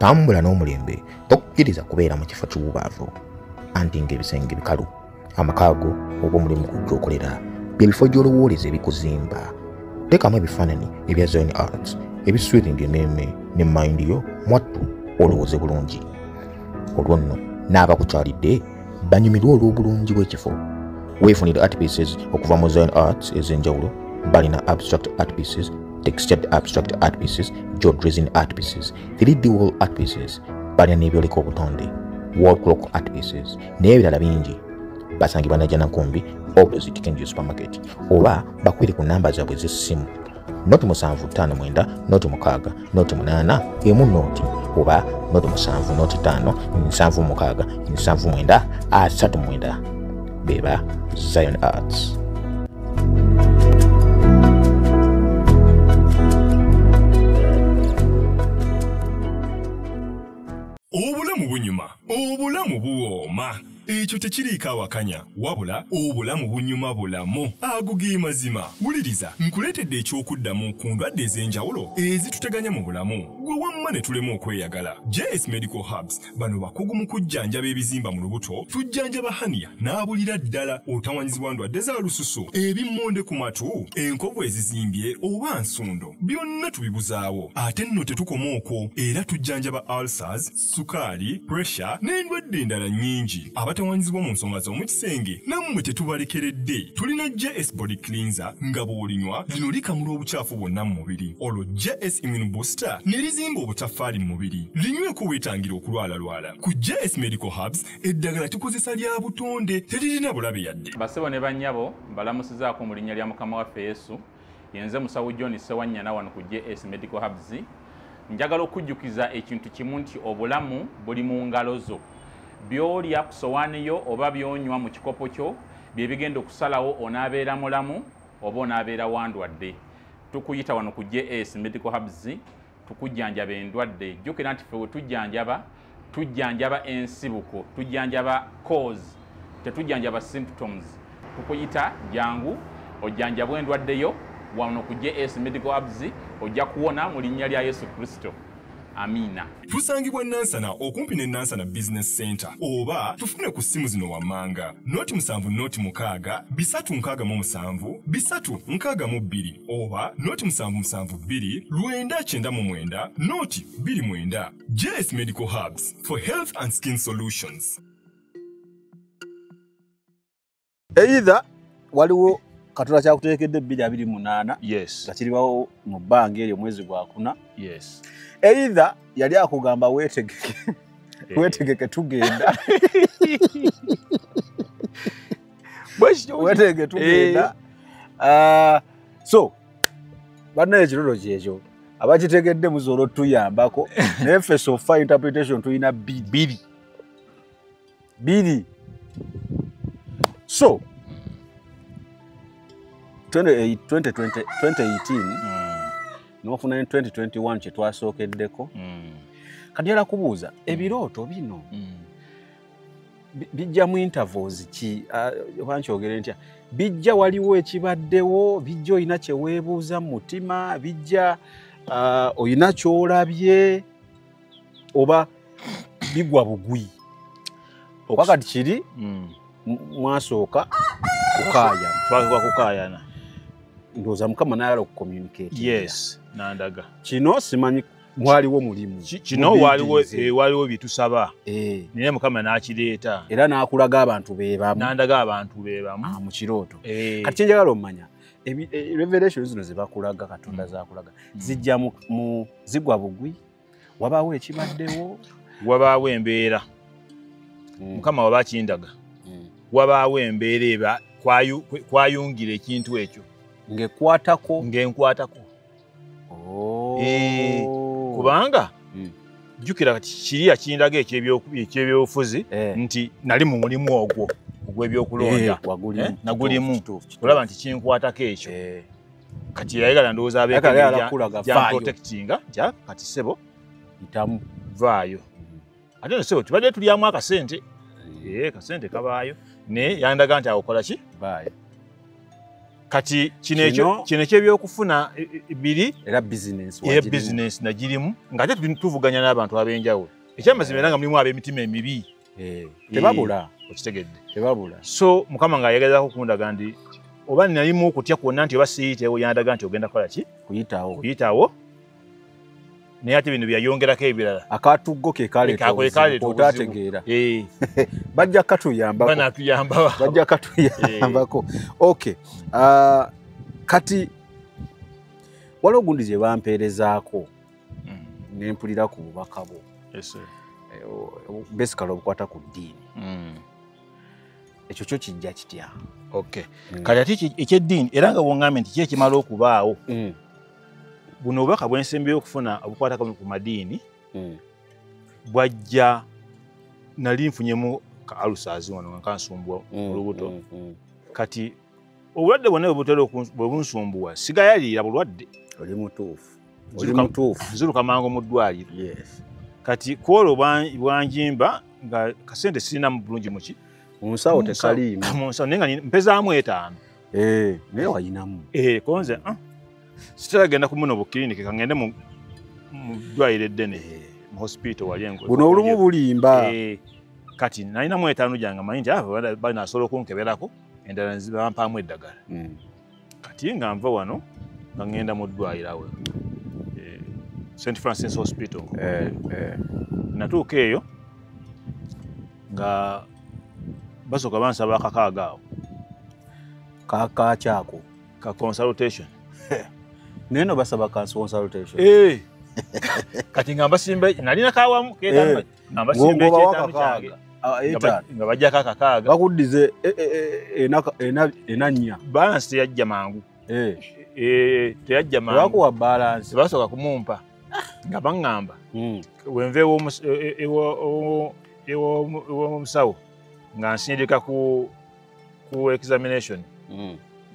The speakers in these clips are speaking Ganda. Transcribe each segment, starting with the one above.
Tambula n'omulembe, tokkiriza kubeera mu kifo kiwubaavu. Anti ng'ebisenge bikalu, amakaago oba omulimu gy'okolera bye bifo gy'olowooleza ebikuzimba. Teekamu ebifaananyi ebya Zion Arts ebiswiringa emmeeme ne mayindi yo mwattu olowooze bulungi. Olwo nno n'abakukyalidde banyumirwe olw'obulungi bw'ekifo. Weefunire art pieces okuva mu Zion Arts ez'enjawulo. Balina abstract art pieces, textured abstract art pieces, jaw dressing art pieces, 3D wall art pieces, balina n'ebyoleka obutonde, wall clock art pieces n'ebirala bingi. Basangibwa Najjanankumbi opposite Kenjo Supermarket oba bakwire ku namba zaabwe ez'essimu 075 0 06 08 10 oba 07 05 76 79 39. Beba Zion Arts. Obulamu bunyuma, obulamu buwooma. Ekyo tekiriiko awakanya, wabula obulamu bunyuma bulamu. Ago ge mazima. Wuliriza, nkuleetedde ekyokuddamu ku ndwadde ez'enjawulo ezituteganya mu bulamu. Gwe wamma ne tulema okweyagala. JS Medical Hubs, bano bakugu mu kujjanjaba ebizimba mu lubuto, tujjanjaba hernia n'abulira ddala, otawanyizibwa ndwadde za lususu, ebimmonde ku matu, enkovu ezizimbye oba nsundo. Byonna tubibuzaawo. Ate nno tetukoma okwo, era tujjanjaba ulcers, sukaali, pressure n'endwadde endala nnyingi. Abatawanyizibwa mu nsonga z'omu kisenge nammwe tetubalekeredde. Tulina JS Body Cleanser nga bw'olinywa lino likamula obukyafu bwonna mu mubiri, olwo JS Immune Booster ne lizimba obutaffaali mu mubiri. Linyweko weetangira okulwalalwala. Ku JS Medical Hubs eddagala tukozesa lya butonde, teririna bulabe yadde. Basebo ne bannyabo mbalamusizaako mu linnya lya Mukama waffe Yesu. Yenze Musawo John Ssewanyana wano ku JS Medical Hubs. Njagala okujjukiza ekintu kimu nti obulamu buli mu ngalo zo. By'olya ku sowaani yo oba by'onywa mu kikopo kyo bye bigenda okusalawo onaabeera mulamu oba onaabeera wandwadde. Tukuyita wano ku JS Medical Hubs tukujjanjaba endwadde. Jjukira nti ffe we tujjanjaba, tujjanjaba ensibuko, tujjanjaba cause, tetujjanjaba symptoms. Tukuyita jangu ojjanjabwe endwadde yo wano ku JS Medical Hubs, ojja kuwona mu linnya lya Yesu Kristo. Amina. Tusangibwa Nansana okumpi ne Nansana Business Center oba tufune ku ssimu zino wammanga 07 06 367 362 oba 0772 999 029. JS Medical Hubs for health and skin solutions. Either waliwo Katonda kyakuteekedde 2028, yes, nga kiribawo mu bbanga eryo mwezi gwakuna. Yes. Either yali akugamba weetegeke, weetegeke tugenda, weetegeke tugenda. So bannaye ekirolo kyekyo abakitegedde musobola otuyambako, naye ffe so far interpretation tulina bbiri bbiri. So 2018 n'ofuna 2021 kye twasookeddeko. Kati yala kubuuza ebirooto bino bijja mu intervals ki? Oba nkyogere ntya, bijja waliwo ekibaddewo, bijja olina kye weebuuza mu mutima, bijja olina ky'olabye, oba bigwa bugwi? Wakati kiri mwasooka kukaayana, twasooka kukaayana, ndowooza Mukama n'ayagala okucommunicate. Yes, nandaga kino simanyi mwaliwo mulimu kino waliwo waliwo byetusaba, naye Mukama n'akireeta era n'akulaga abantu be bamu, nandaga abantu be bamu mu kirooto. Kati kye njagala omanya, revelation zino ze bakulaga Katonda zaakulaga zijja mu zigwa bugwi, wabaawo ekibaddewo, wabaawo embeera. Mukama waba akindaga, wabaawo embeera eba kwayungira ekintu ekyo ng'ekwatako, ng'enkwatako. Kubanga jjukira kati kiri akindaga ekyebyobufuzi nti nali mu mulimu ogwo ogw'ebyokulonda, nagulimu olaba nti kinkwatako ekyo. Kati yayagala ndowooza abeeprotectinga nti kati ssebo itamu vaayo. Ate no ssebo tubadde tulyamu akasente, kasente kabaayo, naye yandaga nti awo kola ki? Vaayo. Kati kino eky'ebyokufuna biri era business era business nagirimu ng'ate tuvuganya n'abantu ab'enjawulo. Ekyamazima era nga mulimu ab'emitima emibi. Tebabula. Okitegedde. Tebabula. So Mukama ng'ayegezaako kundaga nti oba nalimu okutya kwonna nti oba siyiteewo yandaga nti ogenda kukola ki? Kuyitawo. Kuyitawo. Naye ate bino byayongerako ebirala. Akatuggo ke kaleeta obuzibu otategeera. Bajja katuyambako. Banaatuyamba. Bajja katuyambako. Okay. Kati waliwo gundi gye bampeerezaako ne mpulira ku bubaka bwo. Yes sir. Basically obukwata ku ddiini. Ekyo kyo kijja kitya? Okay. Kati ate eky'eddiini era nga bw'ongambye nti ki ekimala okubaawo. Buno obubaka bwe nsembyeyo okufuna obukwata ku madiini bwajja nali nfunyemu ka ulcers wano nga kansumbuwa olubuto. Kati obulwadde bwonna bwe butera bwe bunsumbuwa sigayalira bulwadde. Oli mutuufu. Oli mutuufu. Nziruka mangu mu ddwaliro. Yes. Kati kwolwo bwanjimba nga kasente sirina mu bulungi muki. Mu nsawo tekaliimu. Mu nsawo naye nga mpezaamu 5. Naye wayinamu. Konze sitera genda ku muno bukiriniki kangende mu ddwaliro eddene mu hospital wali engo. Buno olumu bulimba. Kati nalinamu 5 gyange manyi nti banasobola okunkeberako endala bampaamu eddagala. Kati nga nva wano nga ngenda mu ddwaliro awo St. Francis Hospital. Natuuka eyo nga basooka bansaba akakaaga awo. Kakakyako. Ka consultation. Naye no basaba ka consultation. Kati nga mbasimba nalina kawamu keetaano nga mbasimba ekyetaano kyange. Nga bajjako akakaaga. Bakuddize ena nnya. Balance teyajja mangu. Teyajja mangu. Tebakuwa balance. Tebasooka kumumpa. Nga baŋŋamba. Wenva ew'omusawo nga nsindika ku examination.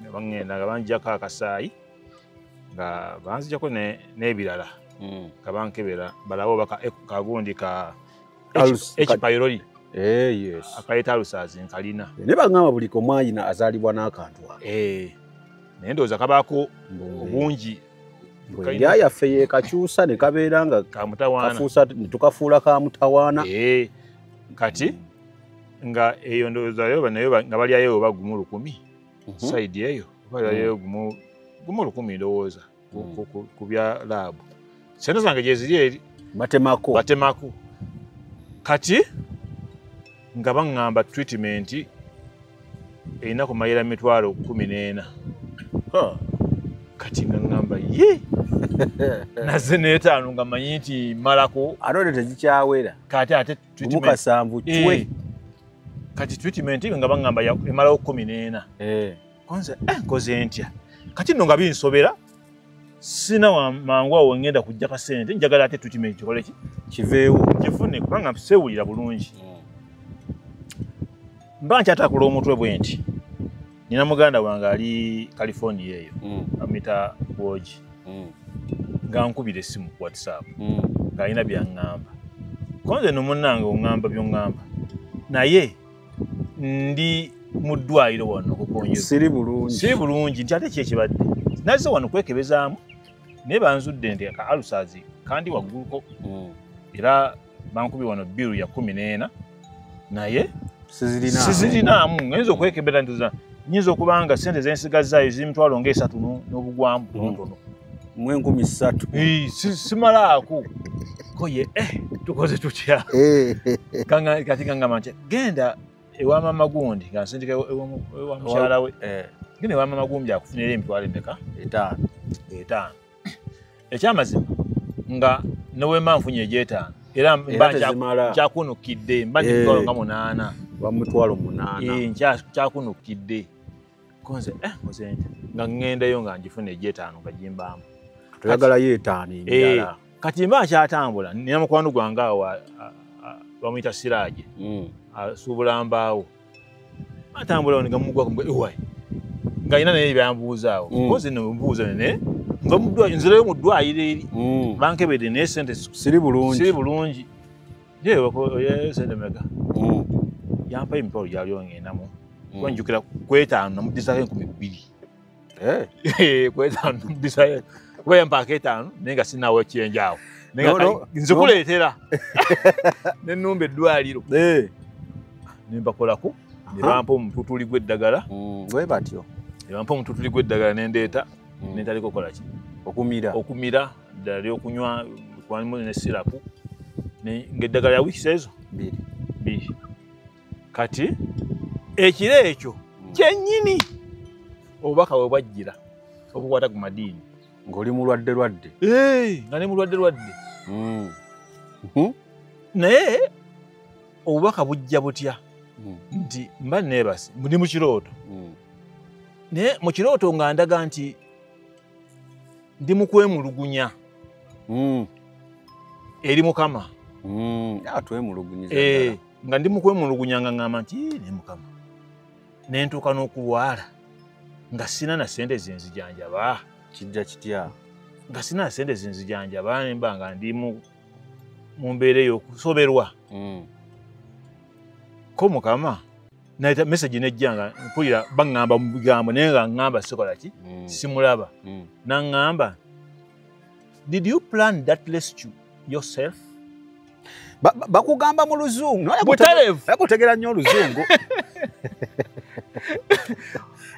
Nga baŋŋenda nga banjjako akasaayi nga banzijjako n'ebirala. Nga bankebera balabe oba kagundi ka H. pylori. Yes. Akaleeta ulcers nkalina. Naye baŋŋamba buli komwayina azaalibwa n'akantu ako. Naye ndowooza kabaako obungi. Endya yaffe yeekakyusa ne kabeera nga ne tukafuula ka mutawaana. Kati nga eyo ndowooza yo nayo nga balyayo oba gumu 1000. Side eyo balyayo gumu 1000 ndowooza ku bya laabu. Sente zange gye ziri eri. Batemako. Batemako. Kati nga baŋŋamba treatment erina kumayira 14,000. Kati nga ŋŋamba ye naze n'etaano nga mmanyi nti malako. Ate olwo tegikyawera. Kati ate gumu 7 cwe. Kati treatment nga baŋŋamba emalawo 14. Konze nkoze ntya. Kati nno nga binsobera sina mangu awo ngenda kujja kasente njagala ate treatment kikole ki? Kiveewo. Kifune kubanga sewulira bulungi. Mba nkyatakula omutwe bwe nti. Nina muganda wange ali California eyo. Amita Woji. Nga nkubira essimu ku WhatsApp. Ng'alina by'aŋŋamba. Konze nno munnange oŋŋamba by'oŋŋamba. Naye ndi mu ddwaliro wano okukonjera. Siri bulungi. Siri bulungi nti ate ki ekibadde. Nazze wano kwekebezaamu naye banzudde nti aka ulcers kandi wagguluko. Era bankubye wano bill ya 14 naye sizirinaamu. Ng'ayinza okwekebera nti nyinza okuba nga ssente ze nsigazzaayo ziri 3,000 n'obugwamu butono. Mu 3,000. Simalaako. Koye tukoze tutya? Kati ngamba nti genda ewa mama gundi nga nsindika ewa mukyala we. Genda ewa mama gundi akufunira emitwalo emeka? 5. Ekyamazima nga ne bwe mba nfunye egy'etaano era mba nkyakunukidde mba emitwalo nga 8. Ba mitwalo 8. Nkyakunukidde. Konze nkoze ntya nga ŋŋendayo nga ngifuna egy'etaano nga gimbaamu. Toyagalayo 5 emirala. Kati mba nkyatambula nina mukwano gwange awo bamuyita Siraje. Asuubula mbaawo. Atambula nga mugwako ewayi. Nga alina naye byambuuzaawo. Konze nno mbuuza naye nva mu ddwaliro nzirayo mu ddwaliro eri. Bankebedde naye ssente siri bulungi. Siri bulungi. Ye sente meka. Yampa emitwalo gyali ongenamu. Kuba njjukira ku 5 namuddizaako 2,000. Ku etaano nabbisayo kuba yampaako etaano naye nga sinaawo kyenjaawo nzikuleetera nenumba eddwaliro nembakolako ne bampa omututuli gw'eddagala bwe batyo ne bampa omututuli gw'eddagala nendeeta nentandika okukola ki okumira eddagala ly'okunywa kwalimu ne sirapu ng'eddagala lya wiiki ezo bbiri kati ekiro ekyo kyennyini obubaka bwe bwajjira obukwata ku madiini ng'oli mulwadde lwadde nga ne mulwadde lwadde naye obubaka bujja butya nti mba neebase ndi mu kirooto naye mu kirooto nga ndaga nti ndi mu kwemulugunya eri Mukama nga ndi mu kwemulugunya nga ŋŋamba nti ne Mukama ne ntuuka n'okulwala nga sina na ssente zinzijanjaba kijja kitya nga sina na ssente zinzijanjaba ne mba nga ndi mu mbeera ey'okusoberwa ko Mukama naita message nejja nga mpulira baŋŋamba mu bigambo naye nga ŋŋamba sikola ki simulaba naŋŋamba did you plan that rescue yourself bakugamba mu luzungu nakutegera nnyo oluzungu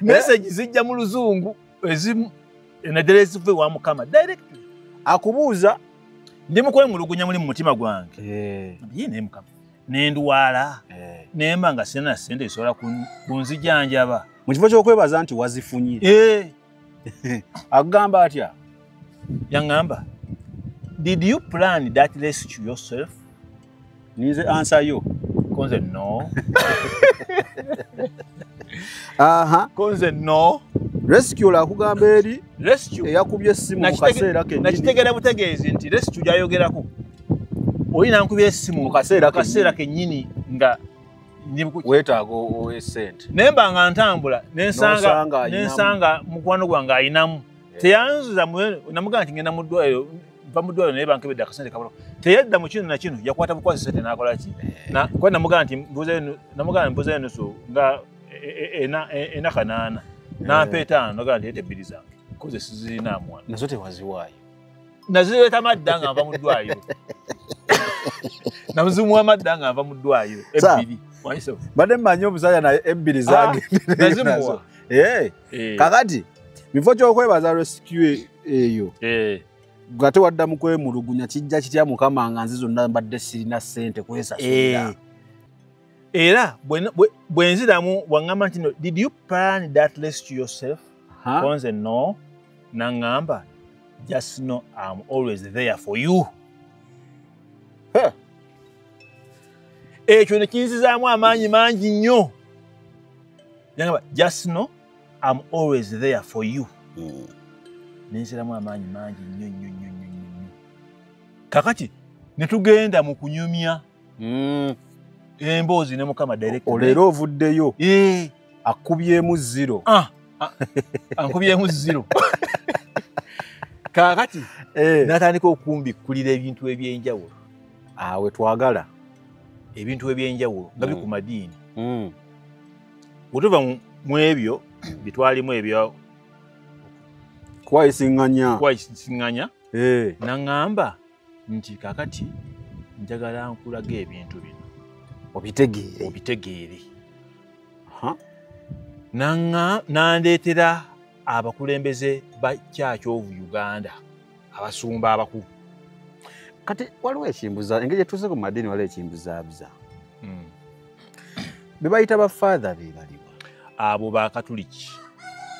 message zijja mu luzungu ezimu naddala eziva ewa Mukama directly akubuuza ndi mukwemulugunya muli mu mutima gwange ye naye Mukama nendwala nemba nga sina ssente esobola kunzijanjaba mu kifo ky'okwebaza nti wazifunye akugamba atya yaŋŋamba did you plan that rescue yourself ninze ansa yo konze no konze no rescue akugamba eri rescue eyakubye essimu mu kaseera kennyini nakitegeera butegeezi nti rescue gy'ayogerako olina nkubye essimu mu kaseera kennyini nga weetaaga essente naye mba nga ntambula nensanga mukwano gwange ayinamu teyanzuza namugamba nti ngenda mu ddwaliro nva mu ddwaliro naye bankebedde akasente kabula teyadda mu kino na kino yakwata bukwasi sente n'akola ki kuba namugamba nti mbuzayo enusu nga ena kanaana nampa etaano nagamba nti leeta ebbiri zange koze sizirinaamu wano nazo tewaziwaayo nazireeta madda nga nva mu ddwaliro namuzimuwa madda nga nva mu ddwaliro ebbiri badde mmanyi omusajja naye ebbiri zagendenazimuwa kakati bifo ky'okwebaza rescue eyo nga tewadda mu kwemulugunya kijja kitya Mukama nga nze zonna mbadde sirina ssente kwesasulira era bwe nziramu waŋŋamba nti no did you plan that rescue yourself konze no naŋŋamba just know I'm always there for you ekyo ne kinzizaamu amaanyi mangi nnyo yangamba just know I'm always there for you nenziramu amaanyi mangi nnyo nnyo nnyo nnyo nnyo kakati ne tugenda mu kunyumya emboozi ne Mukama direct oleero ovuddeyo akubyemu zero ankubyemu zero kakati natandika okumbikkulira ebintu ebyenjawulo awe twagala ebintu ebyenjawulo nga biri ku madiini bwe tuva mu ebyo bitwalimu ebyo kwayisiŋŋanya naŋŋamba nti kakati njagala nkulaga ebintu bino obitegeere nandeetera abakulembeze ba Church of Uganda abasumba abakulu kati waliwo ekimbuza engeri gye tuuse ku madiini waliwo ekimbuzaabuza be bayita ba father be baliwa abo ba Katoliki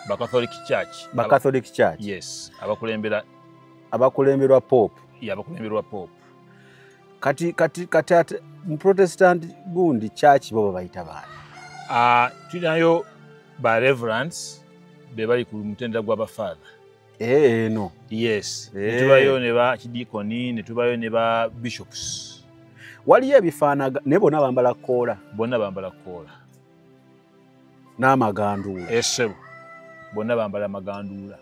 ba Catholic Church ba Catholic Church yes abakulemberwa Pope abakulemberwa Pope kati ate mu Protestant gundi church bo babayita baani tulinayo ba reverends be bali ku mutendera gwa ba father eno yes ne tubayo ne ba kidikoni ne tubayo ne ba bishops waliyo ebifaanaga naye bonna bambala kkoola n'amaganduula essebo bonna bambala maganduula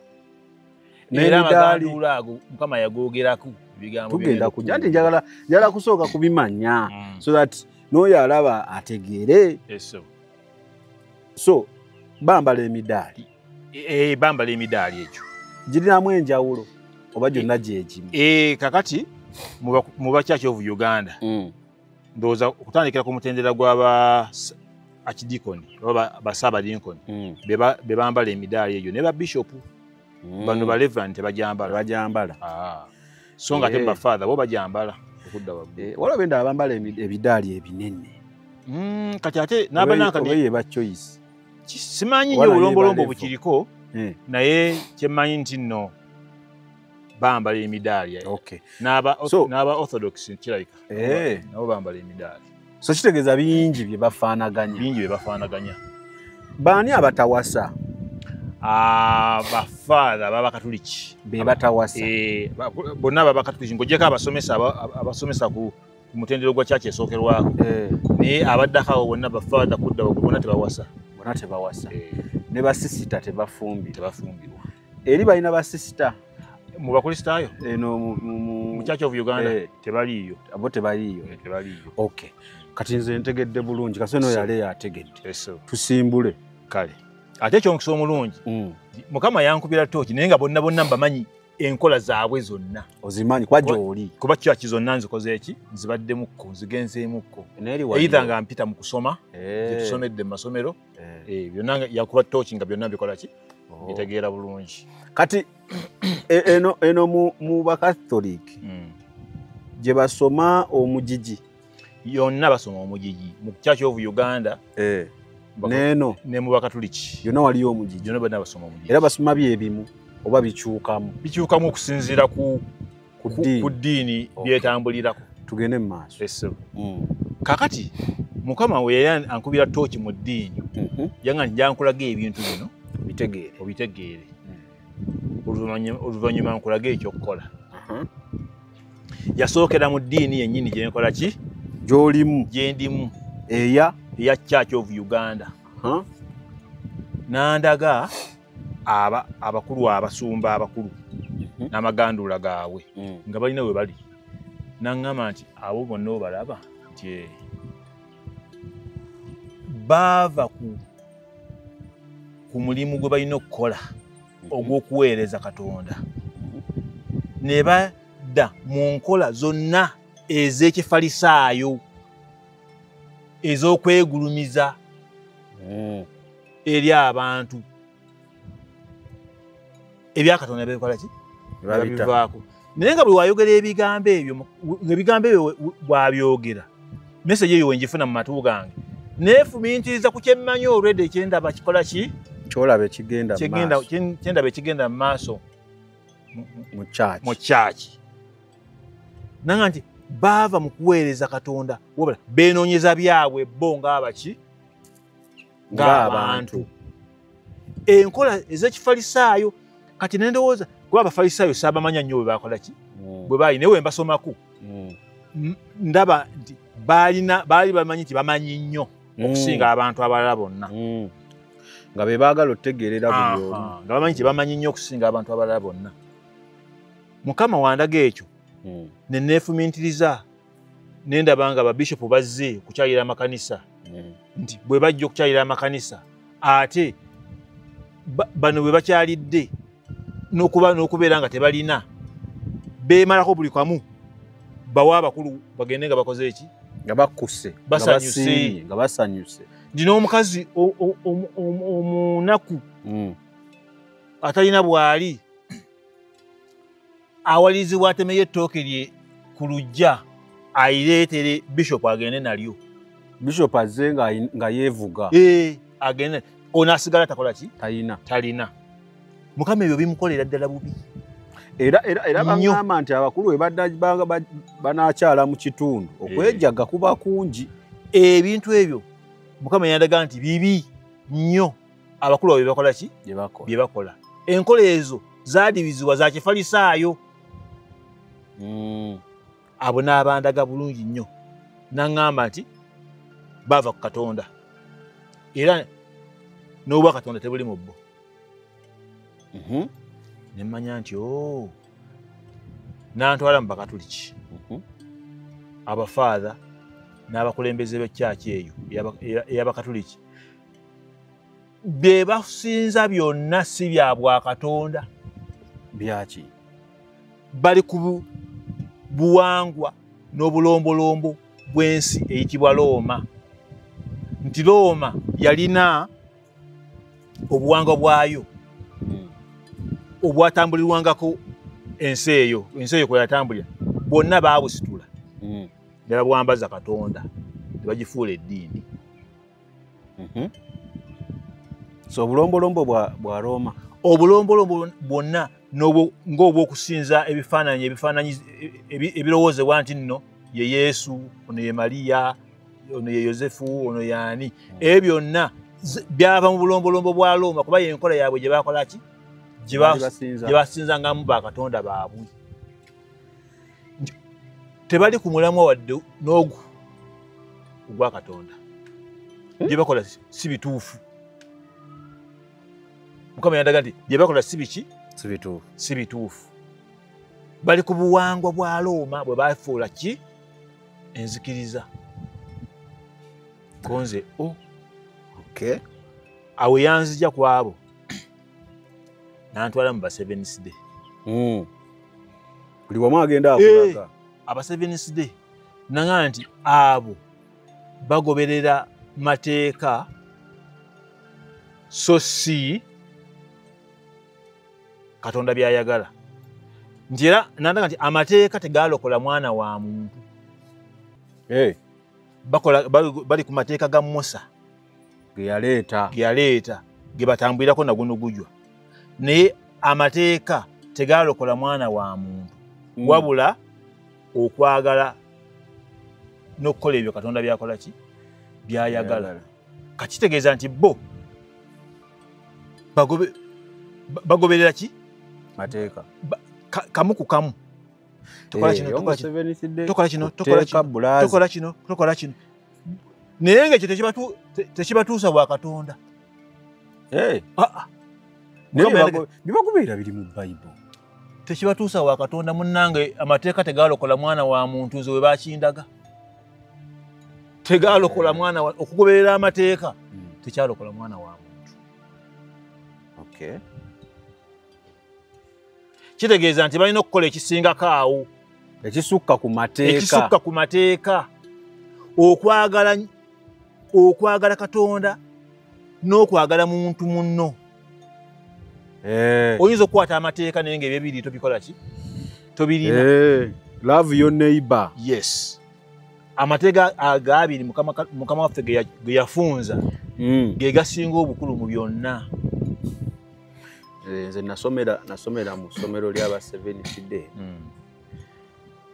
era amaganduula ago Mukama yagoogerako ebigambo tugenda kujja nti njagala kusooka kubimanya so that n'oyo alaba ategeere essebo so bambala emidaali Bambala emidaali egyo. Girinamu enjawulo oba gyonna gyegimu? Kakati mu ba Church of Uganda ndowooza okutandikira ku mutendera gw'aba archdeacon oba bassaabadinkoni be bambala emidaali egyo, ne ba bishop bano ba reverend tebajambala. Bajambala. So nga ate ba father bo bajambala okudda waggulu. Waliwo benda abambala ebidaali ebinene. Kati ate n'abananka ye ba choice. Simanyi nnyo obulombolombo bukiriko, naye kyemmanyi nti nno bambala emidaali. N'aba Orthodox kirabika nabo bambala emidaali. So kitegeeza bingi bye bafaanaganya. Bingi bye bafaanaganya. Baani abatawasa? Abafaatha b'Abakatuliki be batawasa. Bonna b'Abakatuliki ng'oggyeko abasomesa ku mutendera gwa church esookerwako, naye abaddako abo bonna bafaatha kudda waggulu bonna tebawasa. Bonna tebawasa. Ne basisita tebafumbirwa. Eri balina basisita mu Bakristaayo? Eno mu Church of Uganda tebaliiyo. Abo tebaliiyo. Tebaliiyo. Okay. Kati nze ntegedde bulungi, kaseno yali ategedde. Tusimbule. Kale. Ate ekyomukisa omulungi, Mukama yankubira tooki naye nga bonna bonna mbamanyi enkola zaabwe zonna. Ozimanyi kuba gy'oli. Kuba church zonna nzikoze eki, nzibaddemukko, nzigenzeemukko. Either nga mpita mu kusoma, gye tusomedde mu masomero, byonna yakuba tooki nga byonna mbikola ki? Mbitegeera bulungi. Kati eno mu Bakatoliki gye basoma omugigi. Yonna basoma omugigi. Mu Church of Uganda neno ne mu Bakatoliki yonna waliyo omugigi. Yonna bonna basoma omugigi. Era basoma byebimu oba bikyukamu? Bikyukamu okusinziira ku ddiini byetambulirako. Tugende mu maaso. Kakati Mukama we yali ankubira tooki mu ddiini, yanga nja nkulaga ebintu bino obitegeere. Oluvannyuma nkulage ekyokukola. Yasookera mu ddiini yennyini gye nkola ki? Gy'olimu. Gye ndimu. Eya Church of Uganda. Nandaga abakulu abasumba abakulu n'amagandula gaabwe nga balina we bali. Naŋŋamba nti abo bonna obalaba nti baava ku mulimu gwe balina okukola ogw'okuweereza Katonda, ne badda mu nkola zonna ez'ekifalisaayo ez'okwegulumiza eri abantu. Ebya Katonda bikola ki? Babivaako. Naye nga bwe wayogera ebigambo ebyo, ebigambo ebyo bw'abyogera, message eyo wenjifuna mu matu gange, neefumintiriza ku kyemmanyi olwedde ekyendaba kikola ki? Kyolaba ekigenda mu maaso. Kyendaba ekigenda mu maaso mu church. Nanga nti baava mu kuweereza Katonda, wabula beenoonyeza byabwe bo ng'abaki? Ng'abantu. Enkola ez'ekifalisaayo kati ne ndowooza kuba abafalisaayo saabamanya nnyo bwe bakola ki? Bwe baali, naye we mbasomako ndaba nti baali bamanyi nti bamanyi nnyo okusinga abantu abalala bonna. Nga be baagala otegeerera buli omu. Nga bamanyi nti bamanyi nnyo okusinga abantu abalala bonna. Mukama wandaga ekyo ne neefumintiriza ne ndaba nga babishopu bazze okukyalira amakanisa, nti bwe bajja okukyalira amakanisa ate bano bwe bakyalidde n'okubeera nga tebalina beemalako buli kamu, bawa abakulu bagende nga bakoze eki? Nga bakkuse, basanyuse. Nga basanyuse. Ndi n'omukazi omunaku atalina bw'ali awalirizibwa atemeyo ettooke lye ku luggya ayireetere bishop agende nalyo. Bishop azze nga yeevuga. Agende ono asigala takola ki? Talina. Talina. Mukama ebyo bimukolera ddala bubi. Era bangamba nti abakulu bwe badda banaakyala mu kitundu okwejaga kuba kungi. Ebintu ebyo Mukama yandaga nti bibi nnyo abakulu bwe bakola ki? Bye bakola. Enkola ezo zaadibizibwa za kifalisaayo. Abo n'abandaga bulungi nnyo. N'aŋŋamba nti baava ku Katonda era n'obwa Katonda tebuli mu bo. Ne mmanya nti n'antwala mu Bakatuliki. Abafaatha n'abakulembeze b'ekyaki eyo ey'Abakatuliki Bye basinza byonna si bya bwakatonda. Byaki? Bali ku buwangwa n'obulombolombo bw'ensi eyitibwa Roma. Nti Roma yalina obuwangwa bwayo obwatambulirwangako ensi eyo kwe yatambulira bwonna baabusitula ne babwambaza Katonda ne bagifuula eddiini. So obulombolombo bwa Roma, obulombolombo bwonna ng'obw'okusinza ebifaananyi ebirowoozebwa nti nno ye Yesu, ono ye Mariya, ono ye Yosefu, ono y'ani, ebyo byonna byava mu bulombolombo bwa Roma kuba y'enkola yaabwe gye bakola ki? Gye basinzangamu bakatonda baabwe. Tebali ku mulamwa wadde n'ogwo ogwa Katonda. Bye bakola si bituufu. Mukama yandaga nti bye bakola si biki? Si bituufu. Bali ku buwangwa bwa Roma bwe bafuula ki? Enzikiriza. Konze o. Okay. Awo yanzija ku abo nantwala mu ba Seventh Day. Buli wamu agenda akulaga. Aba Seventh Day nanga nti abo bagoberera mateeka so si Katonda by'ayagala. Nti era nandaga nti amateeka tegalokola mwana wa muntu. Bakola bali ku mateeka ga Musa ge yaleeta ge batambulirako na guno gujwa. Naye amateeka tegalokola mwana wa muntu wabula okwagala n'okukola ebyo Katonda by'akola ki? By'ayagala. Kakitegeeza nti bo bagoberera ki? Mateeka. Kamu ku kamu. Tokola kino, tokola kino, tokola kino, tokola kino, tokola kino, tokola kino. Naye ng'ekyo tekibatuusa bwa Katonda. Bibagoberera biri mu Bayibuli. Tekibatuusa wa Katonda munnange, amateeka tegalokola mwana wa muntu nze we bakindaga. Tegalokola mwana wa, okugoberera amateeka tekyalokola mwana wa muntu. Okay. Kitegeeza nti balina okukola ekisingako awo. Ekisukka ku mateeka. Ekisukka ku mateeka. Okwagala Katonda n'okwagala muntu munno. Oyinza okukwata amateeka naye ng'ebyo ebiri tobikola ki? Tobirina. Love your neighbor. Yes. Amateeka agabiri Mukama waffe ge yafunza ge gasinga obukulu mu byonna. Nze nasomera mu ssomero ly'aba Seventh Day.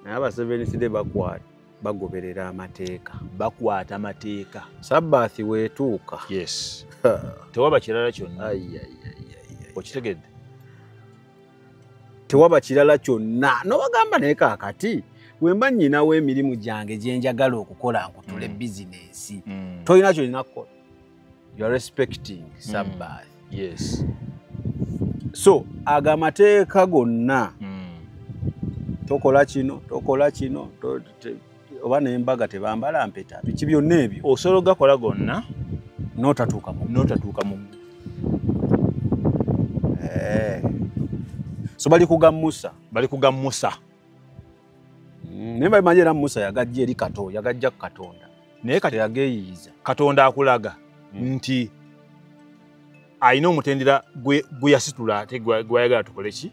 Naye aba Seventh Day bagoberera amateeka. Bakwata amateeka. Sabbath weetuuka. Yes. Tewaba kirala kyonna. Okitegedde? Tewaba kirala kyonna. N'obagamba naye kaakati bwe mba nnyinawo emirimu gyange gye njagala okukola nkutule bizinensi. Tolina ky'olina kukola. You are respecting Sabbath. Yes. So ago amateeka gonna tokola kino, tokola kino, oba n'embaga tebambala mpeta, biki byonna ebyo osobola ogakola gonna n'otatuuka mu So bali kuga Musa. Bali kuga Musa. Naye bamanyi era Musa yagajja eri Katonda, yagajja ku Katonda. Naye kati yageeyiza. Katonda akulaga nti alina omutendera gwe yasitula ate gw'ayagala tukole ki?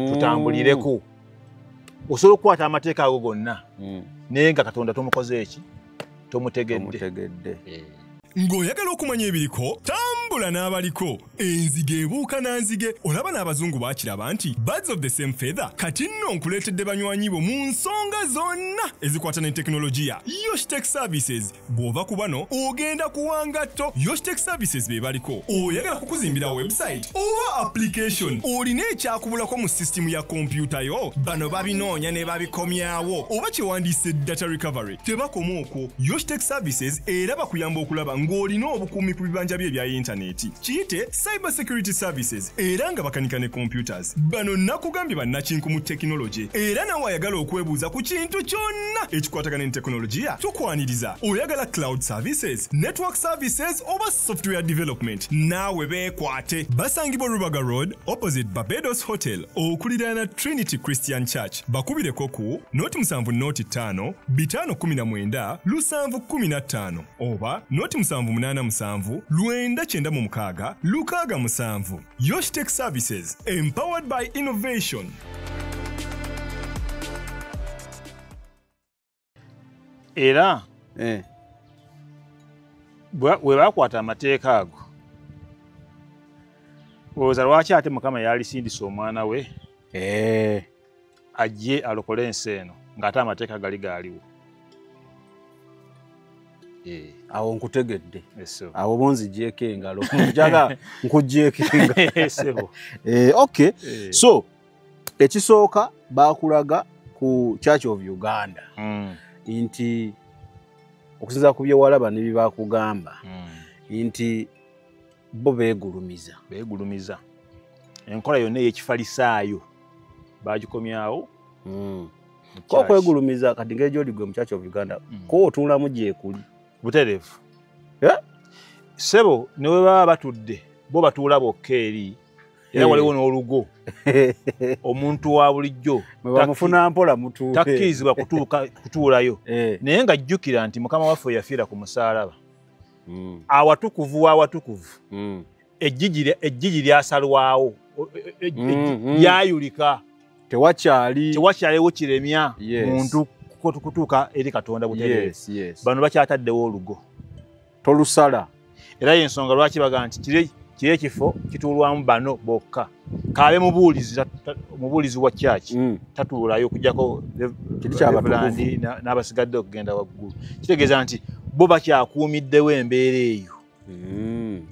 Tutambulireko. Osobola okukwata amateeka ago gonna naye nga Katonda tomukoze eki? Tomutegedde. Ng'oyagala okumanya ebiriko, tambula n'abaliko. Enzige ebuuka na nzige. Olaba n'abazungu baakiraba nti birds of the same feather. Kati nno nkuleetedde banywanyi bo mu nsonga zonna ezikwata ne tekinologiya. Yoshtech Services. Bw'ova ku bano ogenda kuwangatto. Yoshtech Services be baliko. Oyagala kukuzimbira website oba application, olina ekyakubulako mu sisitimu ya kompyuta yo, bano babinoonya ne babikomyawo, oba kyewandiise data recovery. Tebakoma okwo. Yoshtech Services era bakuyamba okulaba ng'olina obukuumi ku bibanja bye ebya yintaneti. intaneti. Kiyite Cyber Security Services era nga bakanika ne computers. Bano nakugambye bannakinku mu tekinologi era nawe ayagala okwebuuza ku kintu kyonna ekikwatagana ne tekinologiya tukwaniriza. Oyagala cloud services, network services oba software development, naawe beekwate. Basangibwa Rubaga Road opposite Barbados Hotel okuliraana Trinity Christian Church. Bakubireko ku 075 519 715 oba 0787 996 67. Yoshtech Services, empowered by innovation. Era bwe bakwata amateeka ago, olowooza lwaki ate Mukama yalisindisa omwana we ajje alokole ensi eno ng'ate amateeka gali gaaliwo? Awo nkutegedde. Awo bonzigyeko engalo. Njaga nkugyeko engalo. Okay. So ekisooka baakulaga ku Church of Uganda nti okusinziira ku bye walaba ne bye bakugamba nti bo beegulumiza. Beegulumiza. Enkola yonna ey'ekifalisaayo bagikomyawo. Ko okwegulumiza kati ngeri gy'oli gwe mu Church of Uganda ko otuulamu gyekuli butereevu. Ssebo ne bwe baba batudde bo batuula bokka eri, era waliwo n'olugo omuntu wa bulijjo bamufuna mpola mutuule takkirizibwa kutuulayo. Naye nga jjukira nti Mukama waffe yafiira ku musaalaba. Awatukuvu w'awatukuvu ejjigi lyasalwawo, lyayulika, tewakyaliwo kiremya muntu kutuuka eri Katonda butereevu. Bano bakyataddewo olugo tolusala. Era y'ensonga lwaki bagamba nti kiri ekifo kituulwamu bano bokka. Kaabe mubuulizi wa church tatuulayo okuggyako Reverend n'abasigadde okugenda waggulu. Kitegeeza nti bo bakyakuumiddewo embeera eyo.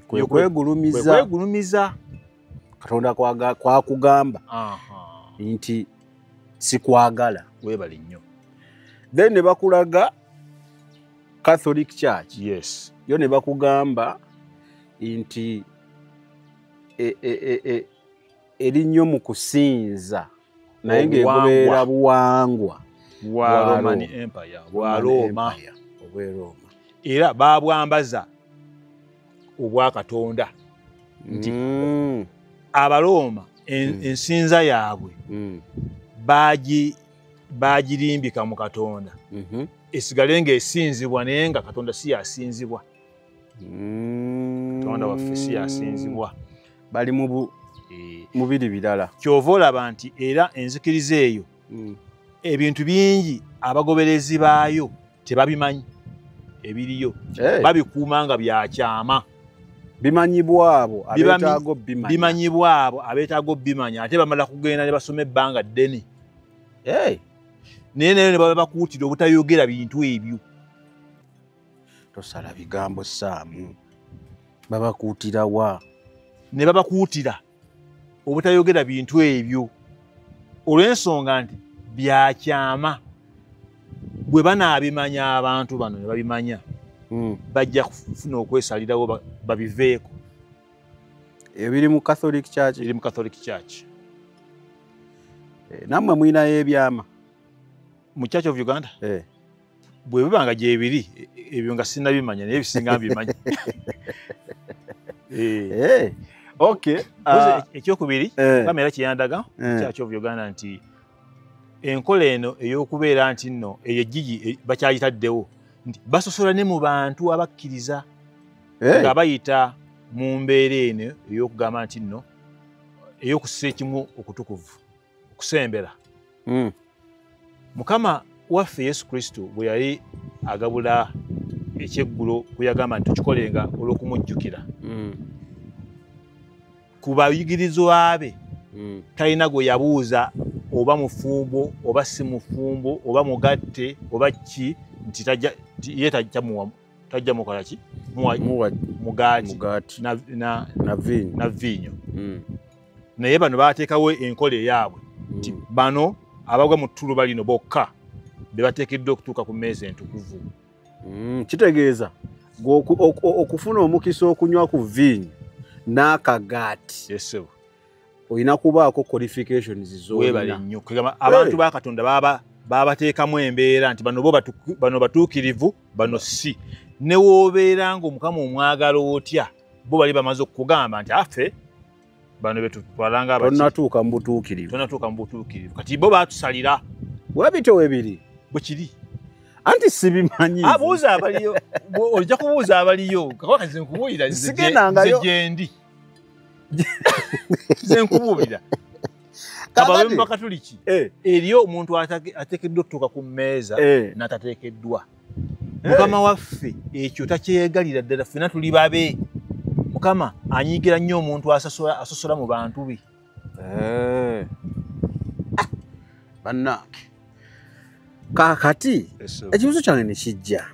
Kwe kwegulumiza. Katonda kwakugamba nti sikwagala. Weebale nnyo. Then ne bakulaga Catholic Church. Yes. Yo ne bakugamba nti eri nnyo mu kusinza naye ng'egoberera buwangwa bwa Roman Empire, bwa Roma. Era baabwambaza obwa Katonda nti Abaroma ensinza yaabwe baagirimbika mu Katonda, esigale ng'esinzibwa naye nga Katonda si yasinzibwa. Katonda waffe si yasinzibwa. Bali mu biri birala. Ky'ova olaba nti era enzikiriza eyo ebintu bingi abagoberezi baayo tebabimanyi ebiriyo, babikuuma nga byakyama. Bimanyibwa abo abeetaaga obbimanya. Bimanyibwa abo abeetaaga obbimanya, ate bamala kugenda ne basoma ebbanga ddene. Naye nayo ne baba bakuutira obutayogera bintu ebyo. Tosala bigambo Saamu. Babakuutira wa? Ne babakuutira obutayogera bintu ebyo olw'ensonga nti byakyama. Bwe banaabimanya abantu bano ne babimanya, bajja kufuna okwesalirawo babiveeko. Ebiri mu Catholic Church. Ebiri mu Catholic Church. Nammwe mulinayo ebyama mu Church of Uganda? Bwe biba nga gyebiri ebyo nga sinnabimanya, naye ebisinga mbimanya. Okay. Ekyokubiri kamera kyeyandaga Church of Uganda nti enkola eno ey'okubeera nti nno eyo ejjigi bakyayitaddewo nti basosola ne mu bantu abakkiriza nga bayita mu mbeera eno ey'okugamba nti nno ey'okussa ekimu okutukuvu okusembera. Mukama waffe Yesu Kristo bwe yali agabula ekyeggulo kwe yagamba nti tukikolenga olw'okumujjukira, ku bayigirizwa be talina gwe yabuuza oba mufumbo oba si mufumbo oba mugatte oba ki nti ye tajja mukola ki mugaati na viinyo. Naye bano baateekawo enkola eyaabwe nti bano abagwa mu ttuluba lino bokka be bateekeddwa okutuuka ku mmeeza entukuvu. Kitegeeza okufuna omukisa okunywa ku viinyo N'akagaati. Yes sir. Olina kubaako qualifications z'olina. Weebale nnyo. Kugamba abantu ba Katonda babateekamu embeera nti bano bo bano batuukirivu, bano si. Ne w'obeera ng'Omukama omwagala otya, bo bali bamaze okukugamba nti affe bano betutwalanga abaki. Tonnatuuka mu butuukirivu. Tonnatuuka mu butuukirivu. Kati bo baatusalira. Webityo webiri. Bwe kiri. Anti sibimanyi. Abuuza abaliyo. Ojja kubuuza abaliyo. Kabaka nze nkubuulira nze gye ndi. Nze nkubuulira. Kababe mu Bakatuliki. Eriyo omuntu ateekeddwa okutuuka ku mmeeza n'atateekeddwa. Mukama waffe ekyo takyeyagalira ddala, ffenna tuli babe. Mukama anyiigira nnyo omuntu asosola mu bantu be. Bannange. Kaakati ekibuuzo kyange ne kijja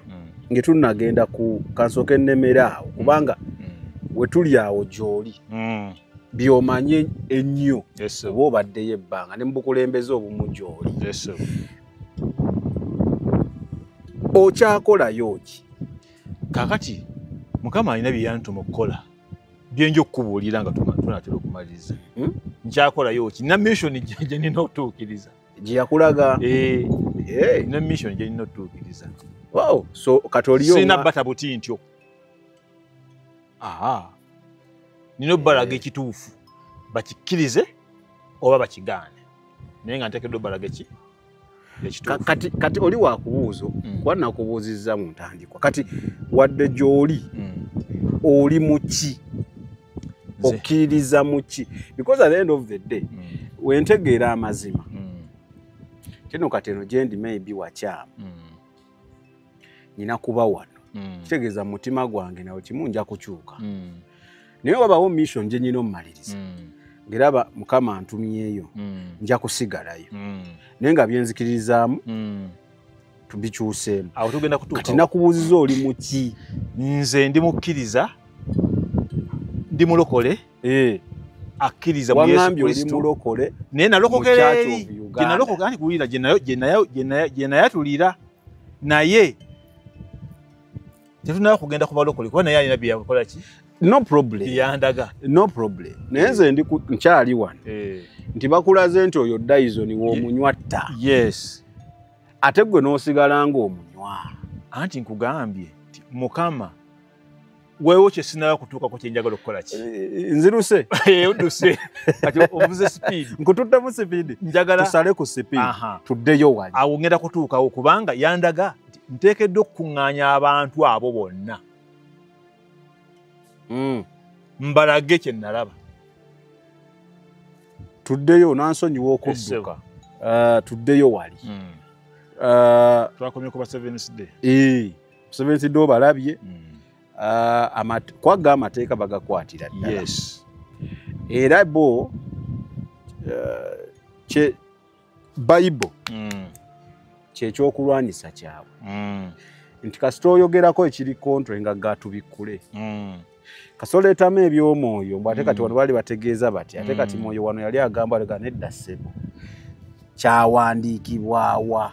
nga tunnagenda ku kansooke ennemera awo, kubanga we tuli awo gy'oli by'omanye ennyo oba obaddeyo ebbanga ne mu bukulembeze obumu gy'oli. Okyakolayo ki? Kaakati Mukama alina bye yantuma okukola bye nja okukubuulira nga tunaatera okumaliriza. Nkyakolayo ki? Nina mission gye nnina okutuukiriza. Gye yakulaga? Nina mission gye nnina okutuukiriza. Wow, so kati oliyo sirina bata buti ntyo. Nina obbalaga ekituufu bakikkirize oba bakigaane, naye nga nteekeddwa obbalaga ekituufu. Kati oli wakubuuzo kuba nakubuuzizza mu ntandikwa. Kati wadde gy'oli oli mu ki? Okkiririza mu ki? Because at the end of the day wentegeera amazima kino kati eno gye ndi maybe wakyamu, nina kuba wano, kitegeeza mu mutima gwange nawe kimu nja kukyuka, naye wabawo mission gye nnina omumaliriza ng'eraba Mukama antumyeyo nja kusigalayo, naye nga byenzikiririzaamu tubikyuseemu. Awo tugenda kutuuka. Kati nakubuuziza oli mu ki? Nze ndi mukkiriza, ndi mulokole, akkiriza mu Yesu Kristo. Oli mulokole naye nalokokera eri gye nalokoka, anti kuwulira gye nayatulira, naye tetunaba kugenda ku balokole kuba naye alina bye yakola ki? No problem. Yandaga. No problem. Naye nze ndi nkyali wano nti bakulaze nti oyo Dyson w'omunywa tta. Yes. Ate gwe n'osigala ng'omunywa. Anti nkugambye nti Mukama weewo kye sinaba kutuukako kye njagala okukola ki? Nziruse. Odduse. Kati ovuze sipiidi. Nkututtemu sipiidi. Njagala tusale ku sipiidi. Tuddeyo wali. Awo ngenda kutuukawo kubanga yandaga nti nteekeddwa okukuŋŋaanya abantu abo bonna. Mbalage kye nalaba. Tuddeyo nansonyiwa okudduka. Tuddeyo wali. Twakomye ku ba Seventh Day. Seventh Day obalabye. Kwaga amateeka bagakwatira ddala. Yes. Era bo Bible kyekyokulwanyisa kyabwe. Nti kasita oyogerako ekiri kontra nga gatubikkule. Kasita oleetamu eby'omwoyo mbu ate kati wano baali bategeeza bati, ate kati mwoyo wano yali agamba lega nedda ssebo. Kyawandiikibwawa.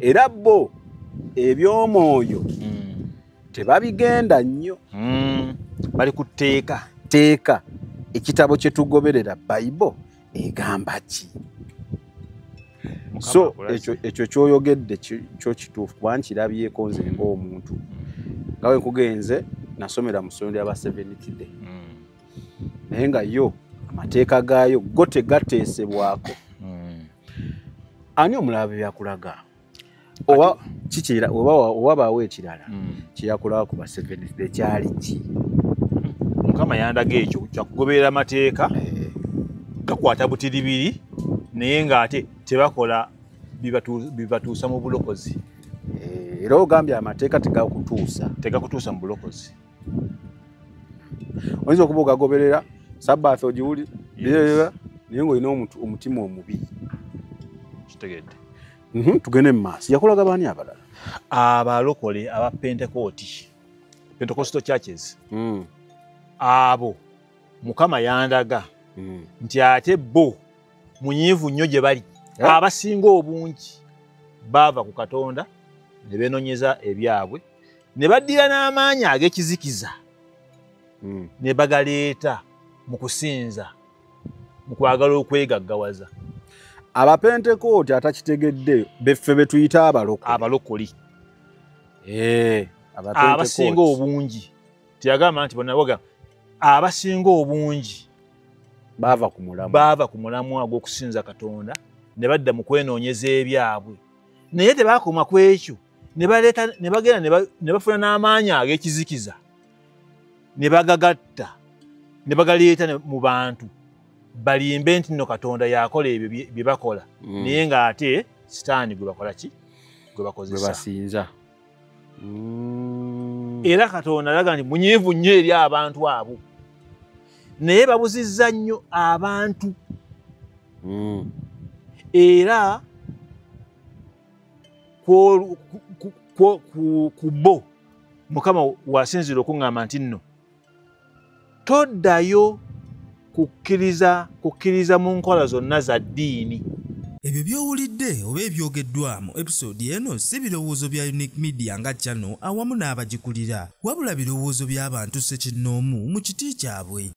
Era bo eby'omwoyo tebabigenda nnyo. Bali ku tteeka. Tteeka. Ekitabo kye tugoberera Bible egamba ki? So ekyo ky'oyogedde kyo kituufu kuba nkirabyeko nze ng'omuntu. Nga bwe nkugenze nasomera mu ssomero ly'aba Seventh Day. Naye nga yo amateeka gaayo go tegateesebwako. Ani omulala bye yakulaga? Oba kikira oba wabaawo ekirala kyeyakulaga ku ba Seventh Day kyali ki? Mukama yandaga ekyo kyakugoberera amateeka gakwata butiribiri, naye ng'ate tebakola bibatuusa mu bulokozi. Era ogambye amateeka tegakutuusa. Tegakutuusa mu bulokozi. Oyinza okuba ogagoberera Sabbath ogiwulira naye ng'olina omutima omubi. Kitegedde. Tugende mu maaso. Yakulaga baani abalala? Abalokole aba Pentekooti, Pentecostal churches. Abo Mukama yandaga nti ate bo munyiivu nnyo gye bali. Abasinga obungi baava ku Katonda ne beenonyeza ebyabwe ne baddira n'amaanyi ag'ekizikiza Ne bagaleeta mu kusinza, mu kwagala okwegaggawaza. Abapentekooti atakitegedde beffe be tuyita abalokole. Abasinga obungi teyagamba nti bonna baga abasinga obungi baava ku mulamwa, baava ku mulamwa ogw'okusinza Katonda ne badda mu kwenoonyeza ebyabwe. Naye tebaakoma ku ekyo, ne baleeta ne bagenda ne bafuna n'amaanyi ag'ekizikiza ne bagagatta ne bagaleeta mu bantu balimbe nti nno Katonda yakola ebyo bye bakola, naye ng'ate Sitaani gwe bakola ki? Gwe bakozesa, gwe basinza. Era Katonda alaga nti munyiivu nnyo eri abantu abo, naye babuzizza nnyo abantu. Era ku bo Mukama wasinzira okuŋŋamba nti nno toddayo kukkiriza mu nkola zonna za ddiini. Ebyo by'owulidde oba ebyogeddwa mu episode eno si birowoozo bya Unique Media nga channel awamu n'abagikulira, wabula birowoozo by'abantu ssekinnoomu mu kiti kyabwe.